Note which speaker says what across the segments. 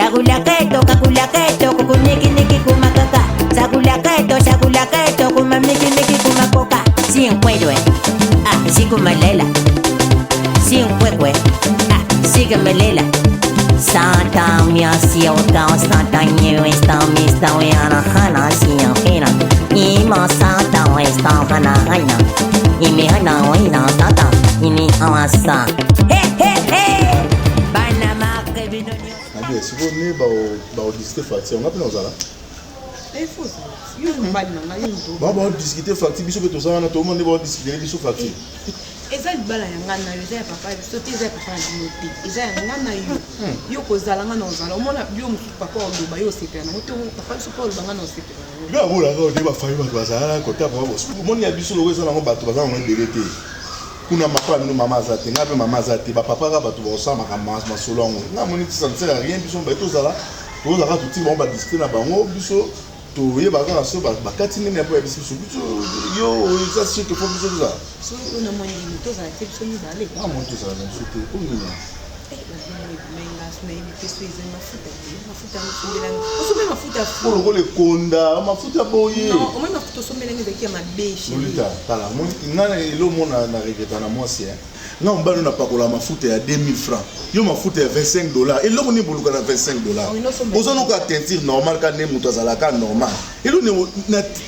Speaker 1: Sagulaketo, kakulaketo, kukuniki-niki kumakaka. Sagulaketo, sagulaketo, kumamiki-miki kumakoka. Sinkwedwe, ah, sikumalela. Sinkwekwe, ah, sikumelela. Santa mia siota santa nyewe sta mi sta we ana hana sia hena. Ima santa we sta hana hana. Imi hana we na santa. Imi awasa. Hey hey hey. Bana makebino.
Speaker 2: Nabi sikoyo nde baodiscute facture nga mpe nazala bao baodiscute facture biso mpe toza wana tooma nde baodiscutele biso facture
Speaker 3: eza libala ya ngai na yo eza ya papa biso te eza ya papa na bino te eza ya ngai na yo yo kozala ngai na ozala omona yo mosusu papa oloba yo osepela nango te papa biso mpe oloba ngai na osepela nango
Speaker 2: nga amonaka nde bafami bato bazala kota papa bosi omoni ya biso loko eza nango bato baza nango ebele te kuna mapa bino mama aza te ngai mpe mama aza te bapapa kaka bato bakosala makambo masolo yango ngai amoni ti ça ne sert à rien biso baye tozala tozala kaka totiki bango badiscute na bango biso toyeba kaka so bakati nini mpo yebisi biso biso yo eza sûr que fo biso tozala
Speaker 3: soki oyo namoni nini tozala te biso mibale
Speaker 2: namoni tozala na biso te oyo nini lokola ekonda mafuta boye lolita tala nga na elo mona na regreta na mwasi eh. Nga mobali oyo napakola mafuta ya 2000 francs yo mafuta ya 25 dollars eloko nini boluka na 25 dollars oza noka teinture normal ka nde moto azalaka normal eloko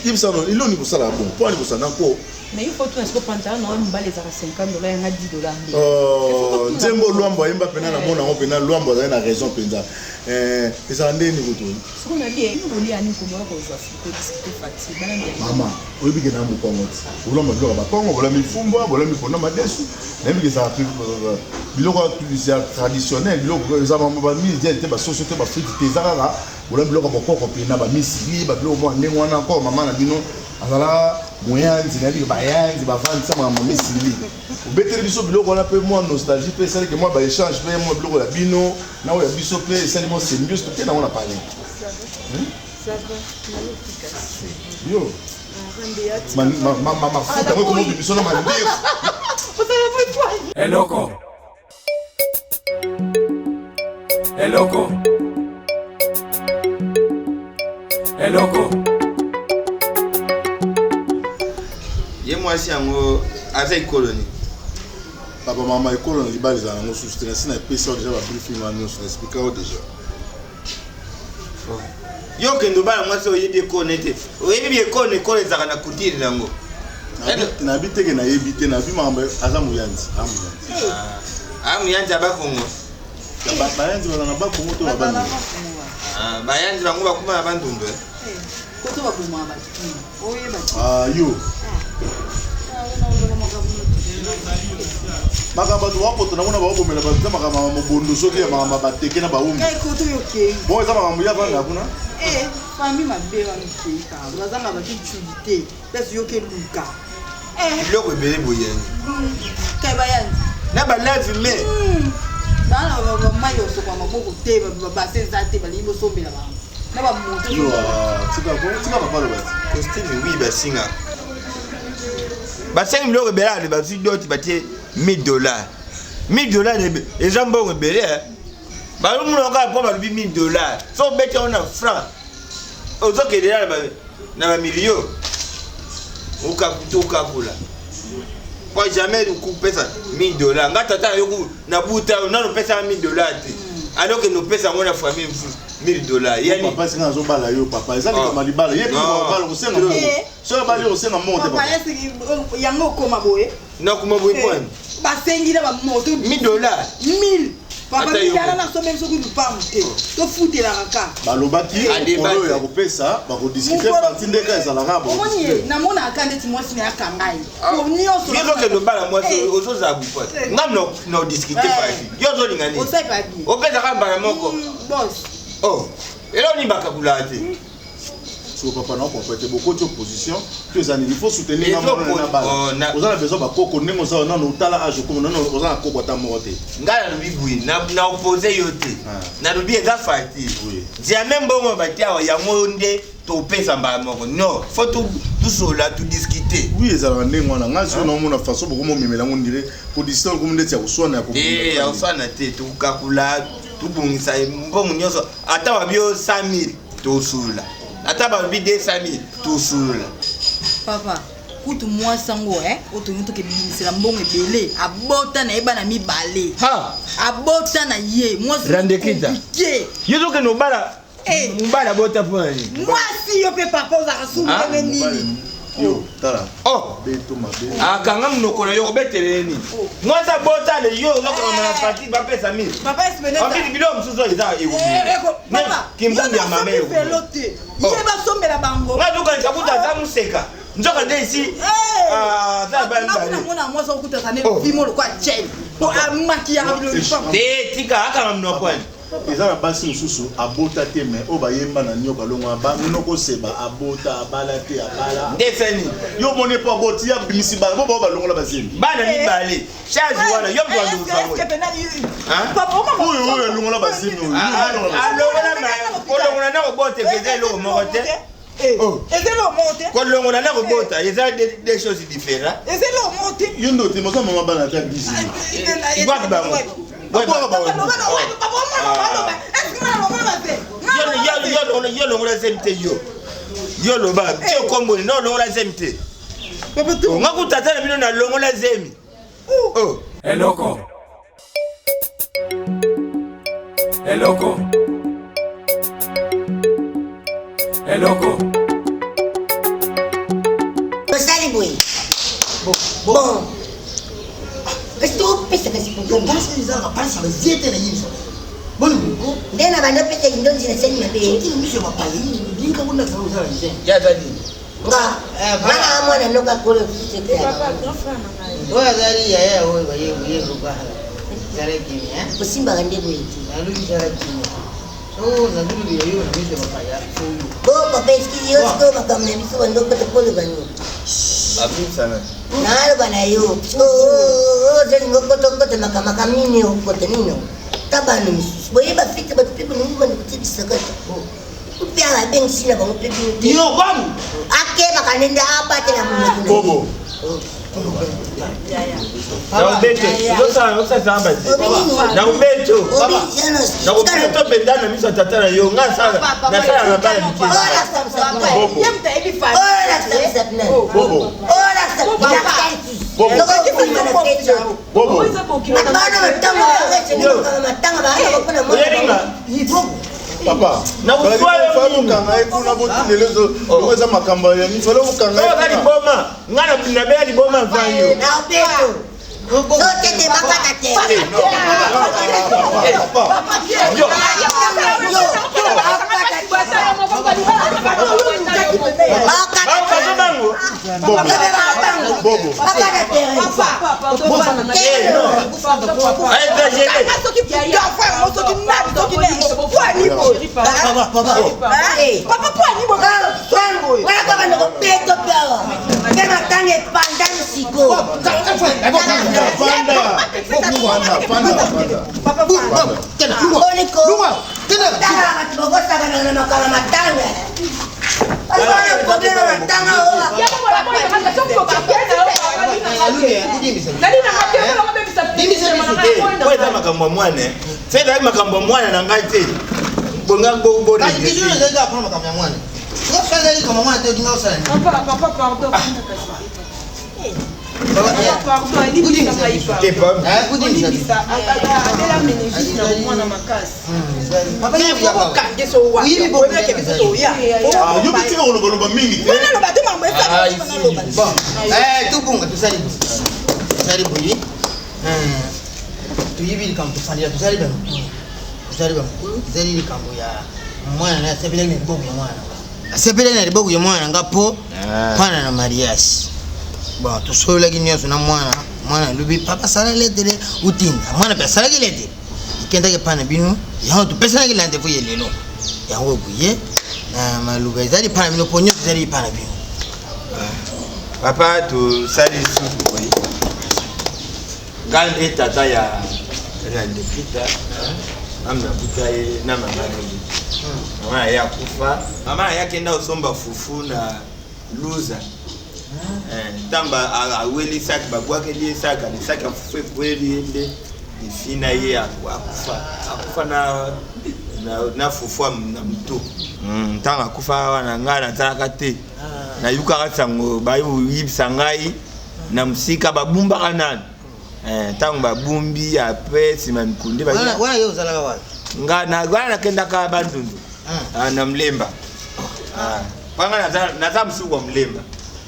Speaker 2: yebisa no eloko nini bosalaka bongo mpo ani bosala na nko
Speaker 3: Mais il faut tout ce pantalon na mobali ezaka 50 dollars yanga 10 dollars nde.
Speaker 2: Oh, nzembo Luambo ayemba pena na mona yango pena Luambo azali na raison penza. Eh, ezala nde nini kutu?
Speaker 3: Soko na bien, olia ni komoka kozwa ko discuter facture bana nde.
Speaker 2: Mama, oyebi ke na mokongo ti. Olamba biloko ya bakongo, bolami fumbwa, bolami ponda madesu. Nayebi ke ezala biloko ya traditionnel, biloko eza ba midi te, ba soso te, ba frite te, eza kaka bolami biloko ya bokoko pena, ba misili, ba biloko mwa ndenge wana encore mama na bino azalaka moyanzi nayebi ke bayanzi bavandisa makambo misili obeteli biso biloko wana mpe mwa nostalgie mpe esaliki mwa baechange mpe mwa biloko ya bino na oyo ya biso mpe esali mwa symbiose toke nango na palais yo mafuta yango ekomobi biso na mandefu
Speaker 4: eloko eloko eloko
Speaker 5: ye mwasi yango aza ekolo nini
Speaker 2: papa mama ekolo na libala ezala yango susu te nasi napesa yo deja babriefing wana nyonso na explika yo deja
Speaker 5: oh. Yo okende obala mwasi oyebi ekolo te oyebi ekolo ekolo ezalaka na kutire na yango
Speaker 2: nayebi teke nayebi te nayebi makambo aza moyanzi
Speaker 5: ah moyanzi ya bakongo
Speaker 2: bayanzi baza na bakongo to babandundu
Speaker 5: ah, bayanzi bango bakoma na bandundu eh.
Speaker 3: koto babomaka bato oyeba
Speaker 2: ah, yo makambo bato bakota kuna bakobomela bato eza makambo ya mobondo soki ya makambo ya bateke na baumbi bongo eza makambo ya vanda kuna
Speaker 3: eh, fami mabe wana okei kaka bazanga bato utilité place yoke luka
Speaker 5: eh. biloko ebele boyani
Speaker 3: hmm. kai bayanzi
Speaker 5: na balave me
Speaker 3: hmm. bana bamai osokola maboko te babase eza te balingi bosombela bango na bamoto
Speaker 2: tika papa loba
Speaker 5: costume wi basinga basengi biloko ebele ale bazwi doti batie 1000 dollars 1000 dollars eza mbongo ebele eh. balomona kaka mpo balobi 1000 dollars so obeti yango na franc ozokende na bamilio okakula po jamais kopesa 1000 dollars nga tata nayoku na buta nano opesaka 1000 dollars te alors que nopesa yango na famille mosusu 1000 dollars
Speaker 2: yani papa singa azobala yo papa eza likambo ya libala ye mpe obala kosenga mbongo eh. soki abali osenga mbongo te
Speaker 3: papa yango okoma boye
Speaker 5: nakoma boye pwani
Speaker 3: basengi na bamoto
Speaker 5: 1000 dollars
Speaker 3: 1000 papa mitala na sombe soki lupangu te tofutelaka ka
Speaker 2: balobaki mokolo ya kopesa bakodiskute parti ndeka ezalaka
Speaker 3: omoni ye namonaka ndeti mwasi na yakanga ye
Speaker 5: ah. nyonso obala mwasi eh. ozozala bukwa eh. nga na odiskute eh. parti yo ozolinga nini opesaka mbala moko
Speaker 3: mm, bos
Speaker 5: oh eloko nini bakakulaka te
Speaker 2: mm. siko papa na comprendre te bokoti opposition to eza nini il faut soutenir nga moko na bala oh, oza na besoin bakoko ndenge oza nano otala age okoma nano oza na koko ata moko te
Speaker 5: ngai nalobi boye na oppose yo te
Speaker 2: ah.
Speaker 5: nalobi eza facile jamais mbongo batie awa yango nde topesa mbala moko non faut tosolola todiscute
Speaker 2: oui ezalaka ndenge wana ngai soki naomona façon bokomomemela yango ndire kodiscute okomi ndeti ya koswana
Speaker 5: ya koswana te tokakula. Tobongisa mbongo nyonso, ata babi yo 100 000 tosolola, ata balobi 200 000 tosolola.
Speaker 6: Papa, kutu mwasi yango eh, oyo tolingi tokebimisela mbongo ebele, abota na ye bana mibale, abota na ye mwasi.
Speaker 5: Randekita.
Speaker 6: Compliqué.
Speaker 5: Yo tokende obala
Speaker 6: Eh.
Speaker 5: mobali abota mpo na nini?
Speaker 6: Mwasi yo mpe papa ozalaka sumu
Speaker 5: Ah,
Speaker 6: ndenge nini?
Speaker 2: Yo tala.
Speaker 5: Oh.
Speaker 2: Beto mabe.
Speaker 5: Akanga monoko na yo, kobetelele nini? Mwasi abota le yo ozokanga na fati bapesa mille.
Speaker 6: Papa Espeneza.
Speaker 5: Afiti biloko mosusu oyo eza
Speaker 6: Papa,
Speaker 5: kimbungi ya mama.
Speaker 6: yo velo te, ye basombela bango.
Speaker 5: Nga tokanisa kuta aza moseka, nzoka nde esi aza bana mibale.
Speaker 6: Namona mwasi okutaka ne
Speaker 5: Oh.
Speaker 6: vimo lokwa chel po amakiyaka biloko.
Speaker 5: Te, tika akanga monoko wani.
Speaker 2: Eza na basi mosusu abota te, mais oyo bayemba na nioka longo monoko seba abota, abala te, abala.
Speaker 5: Nde esani.
Speaker 2: Yo moni mpo aboti, ya bimisi bana bo bao balongola bazemi.
Speaker 5: Bana mibale, charge wana yo moto aluka.
Speaker 2: Oyo oyo alongola bazemi oyo.
Speaker 5: Alongola, kolongola na kobota eza eloko moko te.
Speaker 6: Eza eloko moko te.
Speaker 5: Kolongola na kobota eza deux choses différentes.
Speaker 6: Eza eloko moko te.
Speaker 2: Yo nde otema oza mama bana ata 10.
Speaker 5: Bwaka bango.
Speaker 2: Abwaka bango.
Speaker 5: Yo longola zemi te, yo loba ti okomboni na olongola zemi te. Nga kutata na bino nalongola zemi. Oh.
Speaker 4: Eloko, eloko, eloko.
Speaker 1: Tosali boye bon, kasi tokopesa kasi programme nde na bando opesa indonzi na sani mabe.
Speaker 5: Ye aza nini?
Speaker 1: Nga nga na mwana noka kolo.
Speaker 3: Papa, grand frère na ngai.
Speaker 7: Oyo azali yaya, oyo baye kobala, zala kimia.
Speaker 1: Kosimbaka nde boye te.
Speaker 7: Nalobi zala kimia, so nazolobela yo na miso ya bapaya oyo.
Speaker 1: Bo papa, excuse yo, sikoyo makambo na biso bando okota koloba nini?
Speaker 5: Babimisa.
Speaker 1: Naloba na yo ozolinga okota okota makamaka nini, okota nini ta bana misusu boyeba fite bato mpe bolingi banda kotia bisakata mpe abengisi na bango mpe bino te.
Speaker 7: Yo bamu.
Speaker 1: Akebaka nde abatela monoko na ye.
Speaker 2: Bobo.
Speaker 5: Na obeto ozosala basi na obeto, na obeto mpenza na miso ya tata na yo. Nga nasala na bana mike.
Speaker 2: Bobo.
Speaker 6: Ye moto ayebi.
Speaker 2: Bobo. Bobo.
Speaker 5: Oyelinga.
Speaker 2: Papa.
Speaker 5: Na kuswa yo
Speaker 2: Fale
Speaker 5: nini?
Speaker 2: okanga ye kuna, botindele eloko eza makambo ya nini, fale okanga ye
Speaker 5: Oyo oza
Speaker 2: kuna.
Speaker 5: liboma, nga nabeya liboma mva yo.
Speaker 1: Sotete bakata te.
Speaker 2: Papa.
Speaker 5: Yo. Bazo bango.
Speaker 2: Bobo. Bobo.
Speaker 1: Bakata te.
Speaker 5: Exagéré.
Speaker 6: Soki yango, soki nani, soki nani, po ani boye? Papa, po ani boye?
Speaker 1: Wana kaka ndoko peto mpe awa mpe matanga epandani siko.
Speaker 2: Fanda. Fanda, fanda, fanda.
Speaker 1: Oliko tala bato bakosakana na makambo matanga, basala problème matanga oyo.
Speaker 5: Te, po eza makambo ya mwana, se ezali makambo ya mwana na ngai te, bonga.
Speaker 7: Mwana te, olinga osala nini?
Speaker 3: Papa, papa, pardon. Papa, pardon, alimbisa ngai.
Speaker 5: Te, papa.
Speaker 3: Olimbisa, abela méningite na mwana makasi.
Speaker 6: Okange so waoyebeke biso toya.
Speaker 2: Ah, yo mpe tika kolobaloba mingi te.
Speaker 6: Naloba te, mambo esanaloba.
Speaker 7: Bon, tobunga, tosali boye, tosali boye, toyebi likambo tofandela, tozali bamokulu, tozali bamokulu. Ezali likambo ya mwana na asepelaki na liboko ya mwana na nga, asepelaki na liboko ya mwana na nga mpo mwana na mariage. Bon, tosololaki nyonso na mwana. Mwana alobi: "Papa, asala lettre, utinda." Mwana mpe asalaki lettre, ekendaki epai na bino. Yango topesanaki rendez-vous ye lelo. Yango boye na maloba ezali epai na bino, mpo nyonso ezali epai na bino.
Speaker 5: Papa, tosali lisusu boye. Ngai nde tata ya Randekita. Mama nakuta ye na mama na ye. Mama na ye akufa. Mama na ye akenda kosomba fufu na Luza. Ntango aweli saki, babwakeli ye saki, ale saki ya fufu ekweli ye nde. Fina ye akufa akufa na na fufu na moto ntango akufa wana ngai natalaka te ah. Nayukaka sango bayibisa ngai na mosika babumbaka nani eh, ntango babumbi apres nsima mikunde nga wana nakendaka Bandundu ah. Ah, na Mlemba panga naza mosuku wa Mlemba.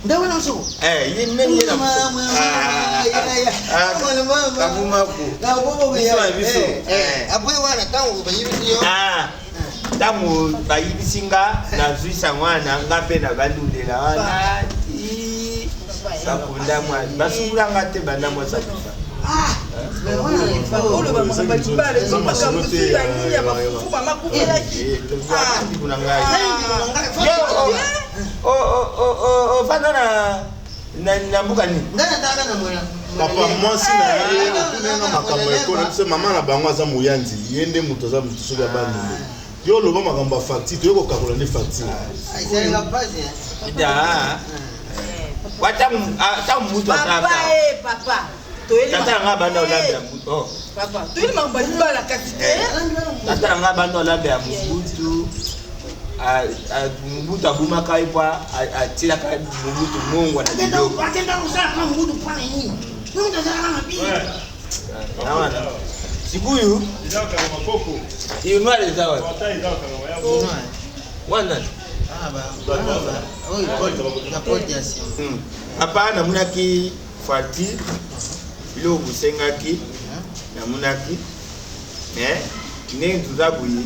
Speaker 7: Nde wana mosuku.
Speaker 5: Eh, ye ndenge ye na kabumaku biso na biso.
Speaker 7: Apres wana ntango bayibisi yo?
Speaker 5: Ntango bayibisi nga, nazwi sango wana, nga mpe na bandundela wana bakunda mwa basukula nga te banda mwasi akufa.
Speaker 3: Oloba makambo ya libala, eza makambo mosusu ya nini ya bafufu mama akufelaki.
Speaker 5: Ndiko na ngai ofanda na mboka nini?
Speaker 7: Ngai natalaka na mwana.
Speaker 2: Papa, mwasi na ye otunenga makambo ya ekolo biso. Mama na bango aza moyanzi, ye nde moto aza moto soki ya Bandundu. Yo oloba makambo ya facture, toye kokakola nde facture.
Speaker 7: Esalinga mpasi.
Speaker 5: Ntango mutu
Speaker 6: papa e papa.
Speaker 5: Tata na nga banda olambela.
Speaker 3: Papa, toyeli makambo ya libala kasi te.
Speaker 5: Tata na nga banda olambela Mobutu. Mobutu abumaka ye mpo atielaka Mobutu mongwa na biloko.
Speaker 7: Akenda kosala kaka Mobutu mpona nini? Mobutu azalaka mabi.
Speaker 5: Wana sikuyu urinoir eza wapi wana? Papa, namonaki facture, biloko bosengaki namonaki, mais ndenge toza boye,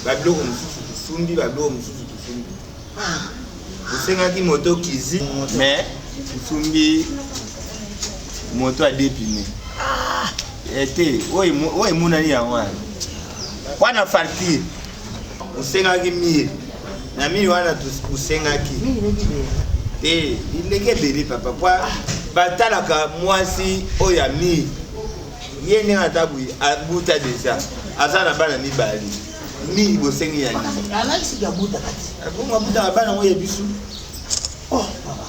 Speaker 5: babiloko mosusu tosumbi, babiloko mosusu tosumbi. Bosengaki moto kizi, mais tosumbi moto ya deux pneus te. Oyo emonani yango wana wana facture. Osengaki mur, na mur wana osengaki te ndenge ebele. Papa, po batalaka mwasi oyo ya mur, ye ndenge ata boye abuta déjà, aza na bana mibale. Mur bosengi ya nini?
Speaker 7: Alakisiki abutaka ti.
Speaker 5: Bongo abutaka bana ngo ya biso.
Speaker 7: Oh papa,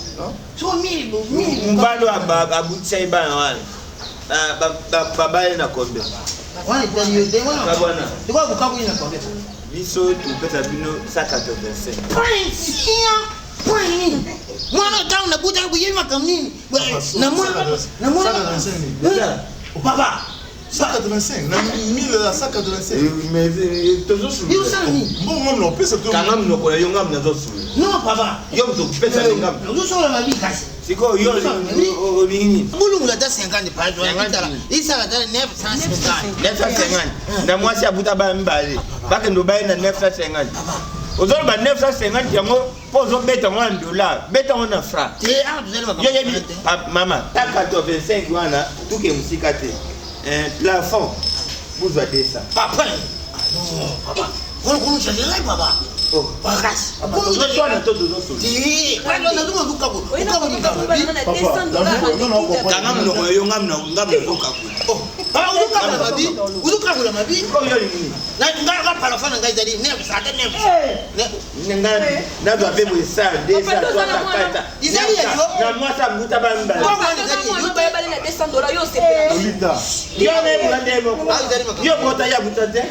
Speaker 7: so mur.
Speaker 5: Mobali oyo abutisa ye bana wana, babale na combien?
Speaker 7: Wana etali yo te wana.
Speaker 5: Wana.
Speaker 7: Ekoka kokaboli na combien?
Speaker 5: Biso topesa bino 185.
Speaker 7: Point point nini? Mwana ntango nabutaka koyebi makambo nini? Namona papa.
Speaker 2: 185 na 1000 à 185.
Speaker 5: Mais
Speaker 7: yo osala nini?
Speaker 2: Mbongo ngam na opesa to.
Speaker 5: Kanga monoko na yo, ngam nazosula.
Speaker 7: Non papa.
Speaker 5: Yo moto opesa nde ngam.
Speaker 7: Ozosola mabi kasi.
Speaker 5: Sikoyo yo olingi nini?
Speaker 7: Bulungula ata 50 page wana, isala ata 950.
Speaker 5: 950 na mwasi abuta bana mibale, bakende obaye na 950. Ozoloba 950 yango mpo ozobeta ngo na dollar, beta ngo na franc.
Speaker 7: Te, awa tozali makambo.
Speaker 5: Yo yebi mama ta 85 wana, tuke mosika te. Plafond buzwa 200.
Speaker 7: Papa, non papa, wana konuchaje ngai papa makasi.
Speaker 5: Tozoswana to tozosola? Kanga monoko yo, ngam nazokakola.
Speaker 7: Ozokakola mabi.
Speaker 5: Oyo olingi?
Speaker 7: Nga plafond na ngai ezali ata 9.
Speaker 5: Nazwa mpe boye 100, 200, 300,
Speaker 7: Ezali ya yo.
Speaker 5: na mwasi abuta bana mibale.
Speaker 2: Olita.
Speaker 5: Yo nayebola nde moko. Yo bota, ye abuta te.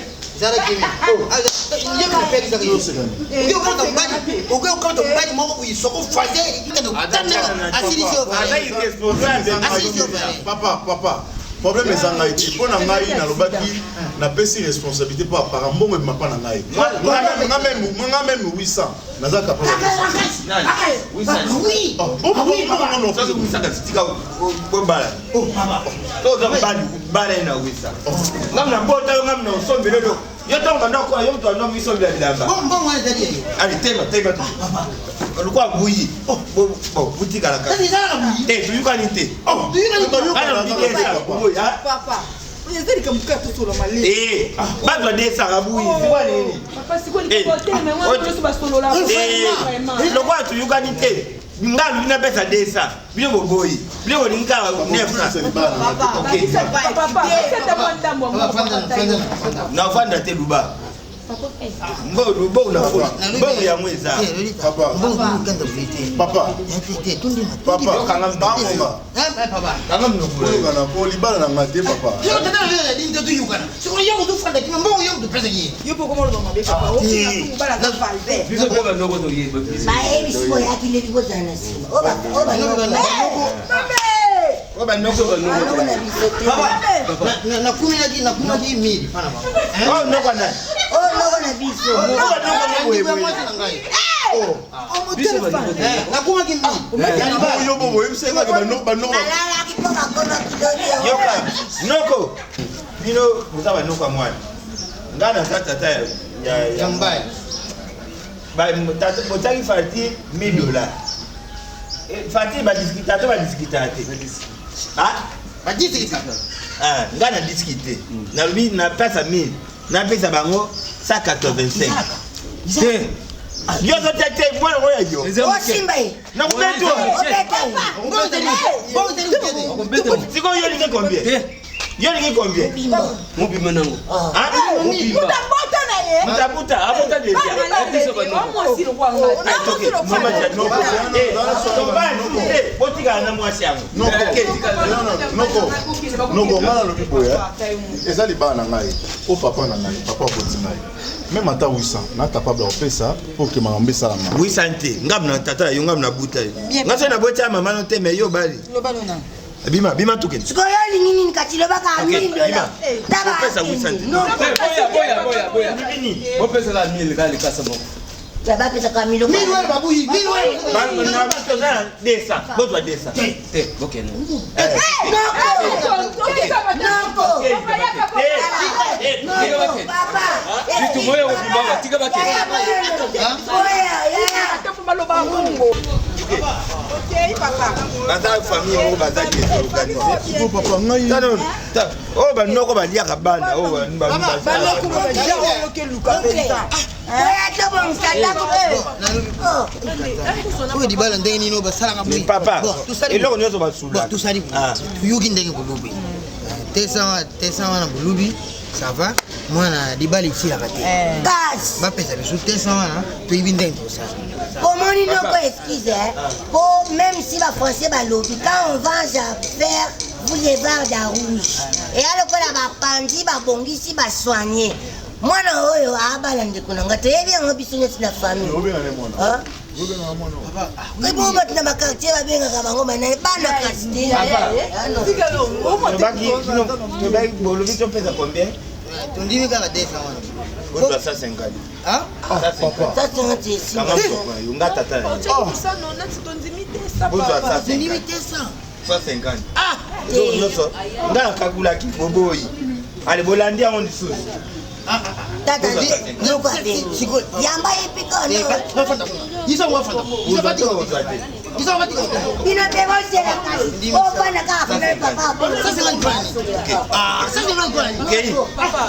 Speaker 7: Okoki mobali moko boye soko faze asilisi yo.
Speaker 5: Aza irresponsable.
Speaker 7: Asilisi yo.
Speaker 2: Papa, papa, problème eza ngai te. Mpo na ngai nalobaki napesi responsabilité mpo apara mbongo ebima mpa na ngai. Nga même 800 naza capable.
Speaker 5: Soki wisaka, tika bobala. Toza mobali, bala ye na wisa. Ngam na bota yo, ngam na osombela eloko. Yo ntango banda koya, yo moto anda misombela bilamba.
Speaker 7: Mbongo wana ezali ya yo.
Speaker 5: Ali tema tema lokwa buyi butikalaka te, toyukani te.
Speaker 3: Papa, eza likambo kaka tosola malei.
Speaker 5: Bazwa desaka buyi sikwa nini?
Speaker 3: Papa, sikoyo likambo otelema yango wana nyonso basolola.
Speaker 5: Lokola toyukani te, nga alobi napesa 200, bino boboyi, bino bolingi kaka 900.
Speaker 3: Papa, ata mwa ndambo ya moko.
Speaker 5: Navanda te, luba. Mbongo na fo. Mbongo yango eza.
Speaker 2: Papa. Papa. Papa. Papa.
Speaker 5: Kanga monoko.
Speaker 2: Oyokana ko libala na nga te papa.
Speaker 6: Yo mpo koma oloba mabe papa ofinga mobala aza valver.
Speaker 4: Biso mpe banoko toyeba biso.
Speaker 1: Bayebisi boyaki nde likozala na nsima. Oyo
Speaker 5: Oyo banoko.
Speaker 1: Banoko na biso te.
Speaker 7: Nakuminaki nakumaki mili pana bango.
Speaker 5: Oyo noko nani?
Speaker 1: Oyo noko na biso.
Speaker 5: Oyo banoko na boye boye.
Speaker 7: Mwasi na ngai.
Speaker 4: Biso banoko toyeba.
Speaker 7: Nakumaki mili.
Speaker 2: Yo bobo oyebisa nga ke banoko banoko.
Speaker 1: Balalaki mpo bakomaki lobi.
Speaker 5: Yoka. Noko. Bino boza banoko ya mwana. Nga naza tata ya
Speaker 7: Ya mobali.
Speaker 5: Tata botaki Fati 1000 dollars. Fati badiskita to badiskita te. Ah?
Speaker 7: Badiskita.
Speaker 5: Ah, nga na discuter. Nalobi napesa 1000. Napesa bango 185.
Speaker 4: Te.
Speaker 5: Yo ozo te te mwana oyo ya yo.
Speaker 4: Eza moke.
Speaker 1: Osimba ye.
Speaker 5: Nakobeta yo.
Speaker 1: Obeta ye.
Speaker 5: Sikoyo yo olingi combien?
Speaker 4: Te.
Speaker 5: Yo olingi combien?
Speaker 4: Mobima nango.
Speaker 5: Ah?
Speaker 4: Mobimba.
Speaker 3: Mutabota na ye.
Speaker 5: Mutabuta, abota deja.
Speaker 4: Biso banoko.
Speaker 3: Mwasi lokola ngai.
Speaker 5: Toke, mama tia noko. Eh, tobali, eh, botikala na mwasi yango.
Speaker 2: Noko. Non, non, noko. Noko nga nalobi boye. Eza libala na ngai. O papa na ngai, papa aboti ngai. Même ata 800, na capable ya kopesa mpo ke makambo esalama.
Speaker 5: 800 te, nga na tata na yo, nga na buta yo. Nga so na boti ya mama no te, mais yo bali. Bima, bima tukende.
Speaker 1: Sikoyo olingi nini kati lobaka
Speaker 5: Ok,
Speaker 1: 1000 dollars.
Speaker 5: bima. Opesa 800 te.
Speaker 4: Boya boya boya boya. Bopesa la 1000 kaka likasa moko.
Speaker 1: Bapesaka 1000
Speaker 7: Mili wana babuyi. Mili wana.
Speaker 5: Ba- na toza na 200, bozwa 200.
Speaker 4: Te, bokende.
Speaker 1: Noko.
Speaker 5: Eh,
Speaker 1: Noko. Papa.
Speaker 4: Bitu boya kobima ba tika bakende.
Speaker 1: Boya, yaya.
Speaker 3: Baloba bongo. Okei papa.
Speaker 5: Baza famille moko baza désorganisé.
Speaker 2: Sikoyo papa ngai
Speaker 5: Tano, oyo banoko baliaka bana, oyo
Speaker 3: Baloko baja oyo keluka mpenza.
Speaker 1: Boya tobongisa ndako.
Speaker 7: Oyo libala ndenge nini oyo basalaka boye?
Speaker 5: Papa,
Speaker 7: Bon, tosali
Speaker 5: eloko nyonso
Speaker 7: Bon,
Speaker 5: basulaka.
Speaker 7: tosali
Speaker 5: Ah.
Speaker 7: toyoki ndenge kolobi tesa wana bolubi ça va mwana libala esilaka te
Speaker 1: Kasi.
Speaker 7: bapesa biso tesa wana toyebi ndenge tosala.
Speaker 1: Omoni noko, excuse hein. Po même si bafrançais balobi, quand on venge à faire boulevard ya rouge, eya lokola bapandi babongisi basoigne mwana oyo abala ndeko na ngai, toyebi yango biso nyonso na famille.
Speaker 2: obenga ne mwana.
Speaker 1: Hein?
Speaker 2: Obenga mwana.
Speaker 1: Ebo bato na baquartier babengaka bango banani bana kasi te. Ah, non.
Speaker 5: Tobaki bolobi topesa combien?
Speaker 7: Tondimi kaka tesa wana.
Speaker 5: Bozwa 150.
Speaker 7: Ah?
Speaker 5: 150.
Speaker 1: Ça, c'est un tesi.
Speaker 5: Kanga moko na yo, nga tata na yo. Bozwa 150.
Speaker 7: Tondimi tesa.
Speaker 5: 150. Eloko nyonso nga nakakulaki boboyi. Ale bolandi yango lisusu.
Speaker 1: Tata noko abengi yamba ye mpe kaka
Speaker 5: Ozwa te, ozwa te.
Speaker 1: Bino mpe bozela kasi ofanda kaka kuna papa.
Speaker 5: Okei.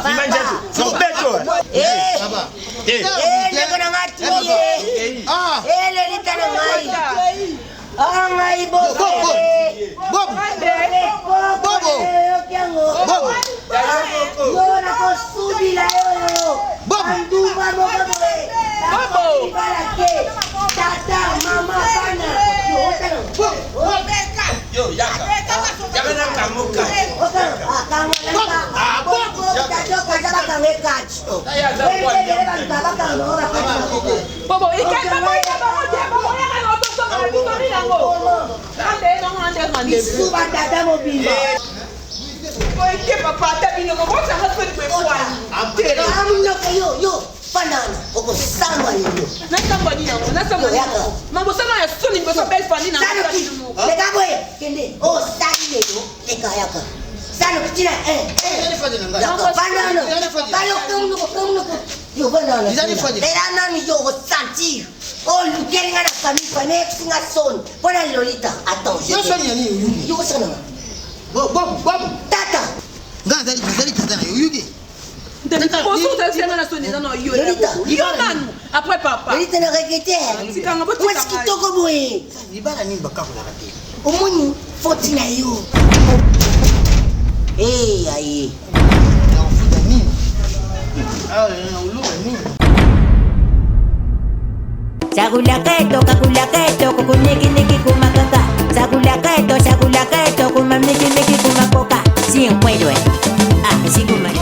Speaker 5: Bima njatu. Sobeto.
Speaker 1: Eh,
Speaker 5: Eh.
Speaker 1: eh, ndeko na nga tuye. Eh, lolita na ngai. Ah, ngai bobo.
Speaker 7: Bobo. Bobo.
Speaker 1: Yoki yango.
Speaker 7: Bobo.
Speaker 1: Yo nakosubila yo.
Speaker 7: Bobo.
Speaker 1: Bandumba moko boye.
Speaker 3: Bobo.
Speaker 1: Libala te. Tata, mama, bana. Yo, otala.
Speaker 5: Yo, yaka. Yaka na kamoka.
Speaker 3: Bobo, ikenda boya bango te, bobo yaka na otoso na biso nini yango. Ande nango ande rendez-vous.
Speaker 1: Bisuba tata mobimba.
Speaker 3: Boye papa ata bino bobosanga soki boye.
Speaker 1: Amunoko yo yo fanda wana okosambwa lelo.
Speaker 3: Nasambwa nini yango? Nasambwa nini yango? Mabosana ya soni liboso belle famille na
Speaker 1: Sanoki leka boye kende osali lelo leka yaka sanoki tina. Fanda wana kalokomunoko yo fanda wana lela nanu yo okosentir olukeli nga na famille famille ekisinga soni mpo na Lolita. Attends.
Speaker 7: Yo soni ya nini oyuki?
Speaker 1: Yo kosananga.
Speaker 7: Bobo, Bobo.
Speaker 1: Tata.
Speaker 7: Nga nazali tata na yo, oyuki?
Speaker 3: Poso ozasenga na soni eza na yo.
Speaker 1: Lolita.
Speaker 3: Yo nanu après papa.
Speaker 1: Lolita na regrete.
Speaker 3: Tikanga, botika
Speaker 1: Mwasi
Speaker 3: ngai.
Speaker 1: kitoko boye.
Speaker 7: Libala nini bakakolaka te?
Speaker 1: Omoni foti na yo. Eh, aye.
Speaker 7: Nakofuta nini? Awa, oloba nini?
Speaker 1: Sakulaketo kakulaketo kukunikiniki kumakaka. Sakulaketo sakulaketo kumamikimiki kumakoka. Sinkwelwe. Ah, sikumalela.